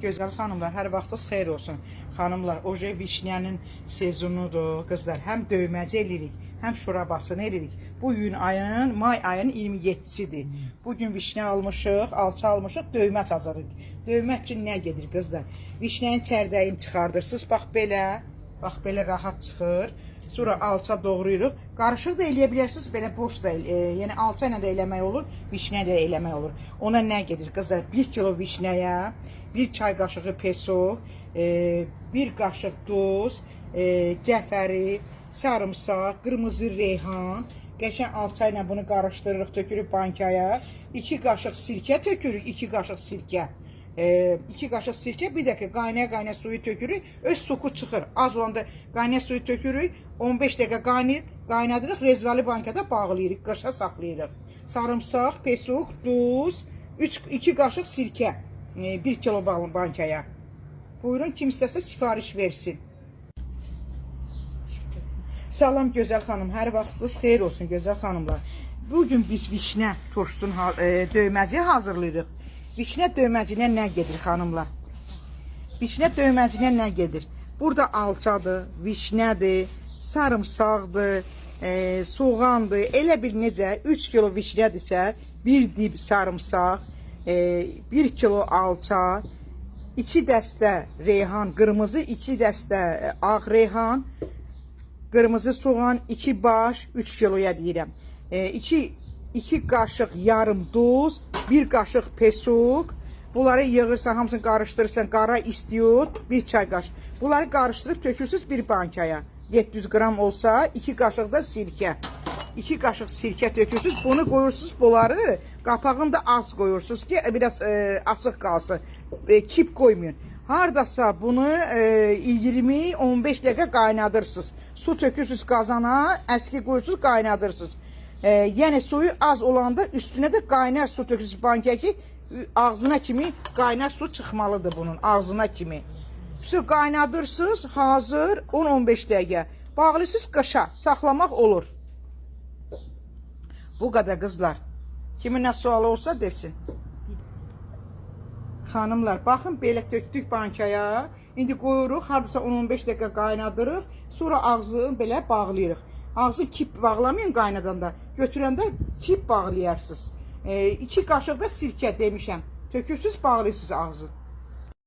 Gözəl xanımlar, hər vaxtınız xeyir olsun. Xanımlar, oje vişnənin sezonudur. Qızlar, həm döyməci eləyirik, həm şorabasını eləyirik. Bu gün ayının, may ayının 27-sidir. Bu gün vişnə almışıq, alça almışıq, döyməç hazırlayırıq. Döymək üçün nə gedir qızlar? Vişnənin çərdəyini çıxardırsınız, bax belə, bax belə rahat çıxır. Sonra alça doğrayırıq. Qarışıq da eləyə bilərsiniz, belə boş da, yəni alça ilə də eləmək olur, vişnə də eləmək olur. Ona nə gedir qızlar? 1 kilo vişnəyə 1 çay qaşığı peso, 1 qaşıq duz, cəfəri, sarımsaq, qırmızı reyhan, qəşəng alça ilə bunu qarışdırırıq, tökürük bankaya. 2 qaşıq sirkə tökürük, 2 qaşıq sirkə. 2 qaşıq sirkə, bir dəqiqə qaynaya-qaynaya suyu tökürük. Öz soku çıxır. Az olanda qaynaya suyu tökürük. 15 dəqiqə qaynadırıq, rezvali bankada bağlayırıq, qışa saxlayırıq. Sarımsaq, pesuk, duz, 3 2 qaşıq sirkə, 1 kilo bankaya. Buyurun, kim istəsə sifariş versin. Salam gözəl xanım, hər vaxtınız xeyir olsun gözəl xanımlar. Bu gün biz vişnə turşusunun döyməci hazırlayırıq. Vişnə döyməcinə nə gedir xanımlar? Vişnə döyməcinə nə gedir? Burada alçadır, vişnədir, sarımsaqdır, soğandır. Elə bir necə 3 kilo vişnədirsə, 1 dib sarımsaq, 1 kilo alça, 2 dəstə reyhan, qırmızı 2 dəstə ağ reyhan, qırmızı soğan 2 baş 3 kiloya deyirəm. 2 qaşıq yarım duz, 1 qaşıq pesuk. Bunları yığırsan, hamısını qarışdırırsan, qara istiot, 1 çay qaşıq. Bunları qarışdırıb tökürsüz bir bankaya. 700 qram olsa, 2 qaşıq da sirkə. 2 qaşıq sirkə tökürsüz. Bunu qoyursunuz bunları, qapağını da az qoyursunuz ki, biraz açıq qalsın. Kip qoymayın. Hardasa bunu 20-15 dəqiqə qaynadırsınız. Su tökürsüz qazana, əski qoyursunuz, qaynadırsınız. Yəni suyu az olanda üstünə də qaynar su tökürsüz bankaya ki, ağzına kimi qaynar su çıxmalıdır bunun, ağzına kimi. Su qaynadırsınız, hazır 10-15 dəqiqə. Bağlısınız qışa, saxlamaq olur. Bu qədər qızlar. Kimin nə sualı olsa desin. Xanımlar, baxın belə tökdük bankaya. İndi qoyuruq, hardasa 10-15 dəqiqə qaynadırıq. Sonra ağzını belə bağlayırıq. Ağzı kip bağlamayın qaynadanda. Götürəndə kip bağlayarsınız. 2 qaşıq da sirkə demişəm. Tökürsüz, bağlayırsınız ağzı.